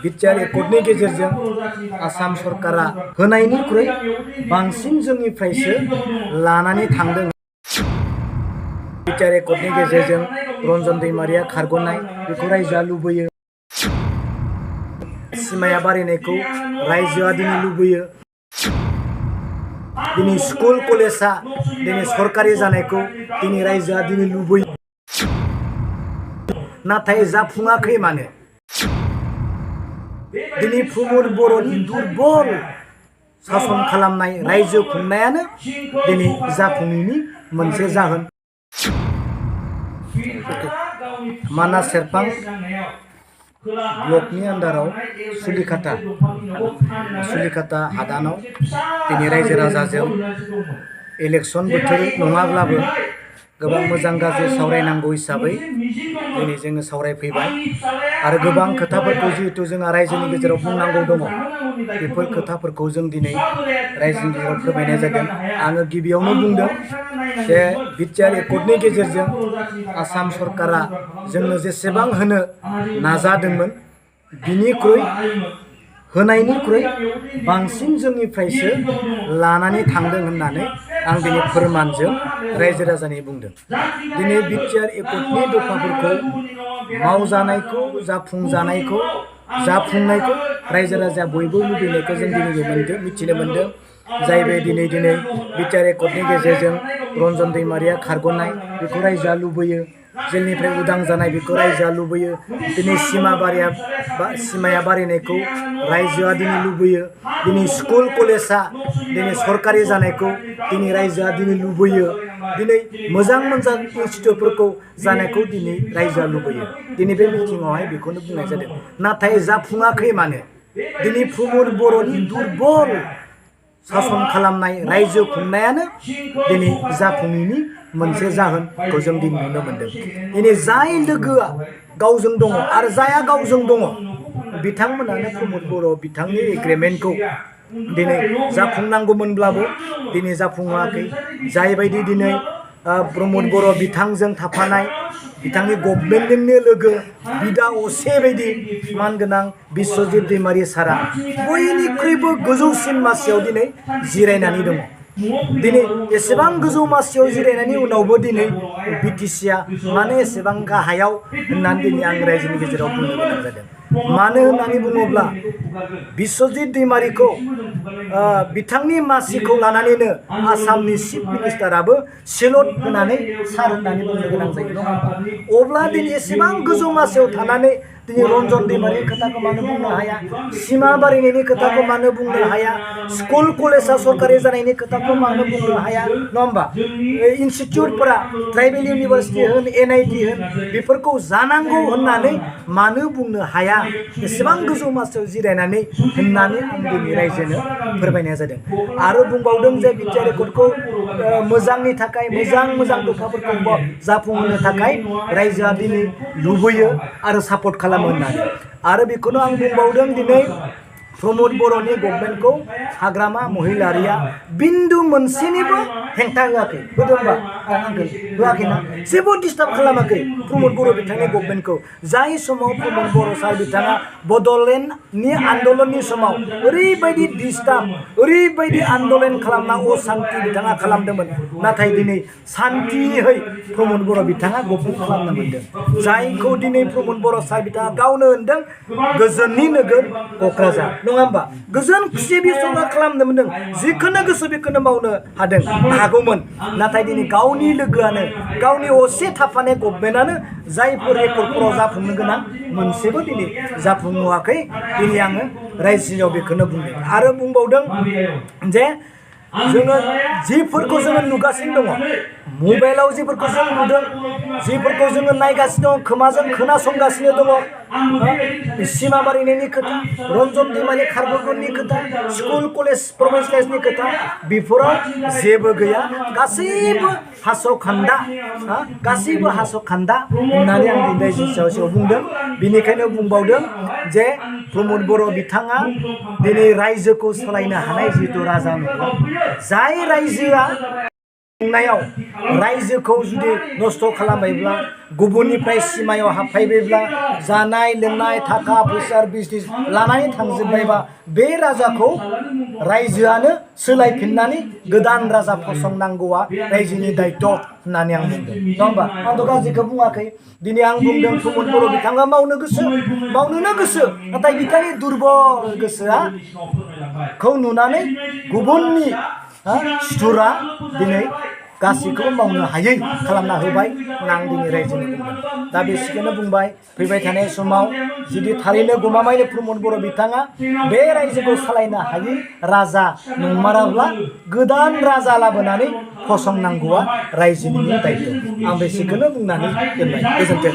BTR एकर्डनि गेजेरजों आसाम सरकारा होनायनिख्रुइ बांसिन जोंनिफ्रायसो लानानै थांदों। बिटिआर एकर्डनि गेजेरजों रन्जन दैमारिया खारग'नाय बेखौ रायजोआ लुबैयो। सिमाया बारायनायखौ रायजोआ दिनै लुबैयो। दिनै स्कुल कलेजा दिनै सरकारि जानायखौ दिनै रायजोआ दिनै लुबैयो। नाथाय जाफुङाखै मानो? दिनै प्रमद बर'नि दुरबल सासन खालामनाय रायजो खुंनायानो दिनै जाफुङैनि मोनसे जाहोन। मानास सेरफां ब्लकनि आन्दाराव सुलिखाता हादानाव दिनै रायजो राजाजों इलेक्सन बोथोर नङाब्लाबो गोबां मोजां गाज्रि सावरायनांगौ हिसाबै दिनै जोङो सावरायफैबाय आरो गोबां खोथाफोरखौ जिहेतु जोंहा रायजोनि गेजेराव बुंनांगौ दङ बेफोर खोथाफोरखौ जों दिनै रायजोनि गेजेराव फोरमायनाय जादों। आङो गिबियावनो बुंदों जे बिटिआर एकर्डनि गेजेरजों आसाम सरकारा जोंनो जेसेबां होनो नाजादोंमोन बिनिख्रुइ होनायनिख्रुइ बांसिन जोंनिफ्रायसो लानानै थांदों होननानै आं दिनै फोरमानजों रायजो राजानि बुंदों। दिनै बिटिआर एकर्डनि दफाफोरखौ मावजानायखौ जाफुंनायखौ रायजो राजाया बयबो लुबैनायखौ जों दिनै मिथिनो मोन्दों। जायबाय दिनै बिटिआर एकर्डनि गेजेरजों रन्जन दैमारिया खारग'नाय बेखौ रायजोआ लुबैयो। जेलनिफ्राय उदां जानाय बेखौ रायजोआ लुबैयो। दिनै सिमाया बारायनायखौ रायजोआ दिनै लुबैयो। दिनै स्कुल कलेजा दिनै सरकारि जानायखौ दिनै रायजोआ दिनै लुबैयो। दिनै मोजां इनस्टिटिउटफोरखौ जानायखौ दिनै रायजोआ लुबैयो। दिनै बे मिटिङावहाय बेखौनो बुंनाय जादों। नाथाय जाफुङाखै मानो? दिनै प्रमद बर'नि दुरबल सासन खालामनाय रायजो खुंनायानो दिनै जाफुङैनि मोनसे जाहोनखौ जों दिनै नुनो मोन्दों। दिनै जाय लोगोआ गावजों दङ आरो जाया गावजों दङ बिथांमोनानो प्रमद बर' बिथांनि एग्रिमेन्टखौ दिनै जाफुंनांगौमोनब्लाबो दिनै जाफुङाखै। जायबायदि दिनै प्रमद बर' बिथांजों थाफानाय बिथांनि गभर्नमेन्टनिनो लोगो बिदा असे बायदि मानगोनां बिस्वजित दैमारि सारा बयनिख्रुइबो गोजौसिन मासियाव दिनै जिरायनानै दङ। दिनै एसेबां गोजौ मासियाव जिरायनायनि उनावबो दिनै बिटिसिआ मानो एसेबां गाहायाव होननानै दिनै आं रायजोनि गेजेराव बुंनो गोनां जादों। मानो होननानै बुङोब्ला बिस्वजित दैमारिखौ बिथांनि मासिखौ लानानैनो आसामनि चिफ मिनिस्टाराबो सेलुट होनानै सार होननानै बुंनो गोनां जायो नङा होमबा? अब्ला दिनै एसेबां गोजौ मासियाव थानानै दिनै रन्जन दैमारिनि खोथाखौ मानो बुंनो हाया? सिमा बारायनायनि खोथाखौ मानो बुंनो हाया? स्कुल कलेजा सरकारि जानायनि खोथाखौ मानो बुंनो हाया नङा होमबा? इनस्टिटिउटफोरा ट्राइबेल इउनिभार्सिटि होन NIT होन बेफोरखौ जानांगौ होननानै मानो बुंनो हाया? एसेबां गोजौ मासियाव जिरायनानै होननानै आं दिनै रायजोनो फोरमायनाय जादों। आरो बुंबावदों जे बिटिआर एकर्डखौ मोजांनि थाखाय मोजां दफाफोरखौ जाफुंहोनो थाखाय रायजोआ दिनै लुबैयो आरो सापर्ट खालामो होननानै। आरो बेखौनो आं बुंबावदों दिनै प्रमद बर'नि गभर्नमेन्टखौ हाग्रामा महिलारिया बिन्दु मोनसेनिबो हेंथा होआखै। होदोंबा होआखैना? जेबो डिस्टार्ब खालामाखै प्रमद बर' बिथांनि गभर्नमेन्टखौ। जाय समाव प्रमद बर' सार बिथाङा बड'लेण्डनि आन्दलननि समाव ओरैबायदि डिस्टार्ब ओरैबायदि आन्दलन खालामना असान्ति बिथाङा खालामदोंमोन। नाथाय दिनै सान्तियै प्रमद बर' बिथाङा गभर्नमेन्ट खालामनो मोन्दों। जायखौ दिनै प्रमद बर' सार बिथाङा गावनो होनदों गोजोननि नोगोर क'क्राझार नङा होमबा? गोजोन खुसि बिसरा खालामनो मोन्दों। जिखौनो गोसो बेखौनो मावनो हागौमोन। नाथाय दिनै गावनि लोगोआनो गावनि असे थाफानाय गभर्नमेन्टआनो जायफोर रेकर्डफोराव जाफुंनो गोनां मोनसेबो दिनै जाफुंहोआखै। दिनै आङो रायजोआव बेखौनो बुंदों। आरो बुंबावदों जे जोङो जिफोरखौ जोङो नुगासिनो दङ मबाइलाव जिफोरखौ जों नुदों जिफोरखौ जोङो नायगासिनो दं खोमाजों खोनासंगासिनो दङ सिमा बारायनायनि खोथा रन्जन दैमारि खारग'नायनि खोथा स्कुल कलेज प्रभिन्सियेलनि खोथा बेफोराव जेबो गैया। गासैबो हास'खान्दा होननानै आं दिनै रायजोनि सायाव बुंदों। बेनिखायनो बुंबावदों जे प्रमद बर' बिथाङा दिनै रायजोखौ सालायनो हानाय जिहेतु राजा नंला। जाय रायजोआ खुंनायाव रायजोखौ जुदि नस्थ' खालामबायब्ला गुबुननिफ्राय सिमायाव हाबफायबायब्ला जानाय लोंनाय थाखा फैसा बिजनेस लानानै थांजोब्बायबा बे राजाखौ रायजोआनो सोलायफिननानै गोदान राजा फसंनांगौआ रायजोनि दायित्व होननानै आं बुंदों नङा होमबा आंथ' गाज्रिखौ बुङाखै दिनै आं बुंदों प्रमद बर' बिथाङा मावनोनो गोसो नाथाय बिथांनि दुरबल गोसोआ खौ नुनानै गुबुननि सुथुरा दिनै गासैखौबो मावनो हायै खालामना होबाय आं दिनै रायजोनि बुंदों दा बेसिखौनो बुंबाय फैबाय थानाय समाव जुदि थारैनो गमामायैनो प्रमद बर' बिथाङा बे रायजोखौ सालायनो हायै राजा नंमाराब्ला गोदान राजा लाबोनानै फसंनांगौआ रायजोनि दायित्व आं बेसिखौनो बुंनानै दोनबाय गोजोन्थों।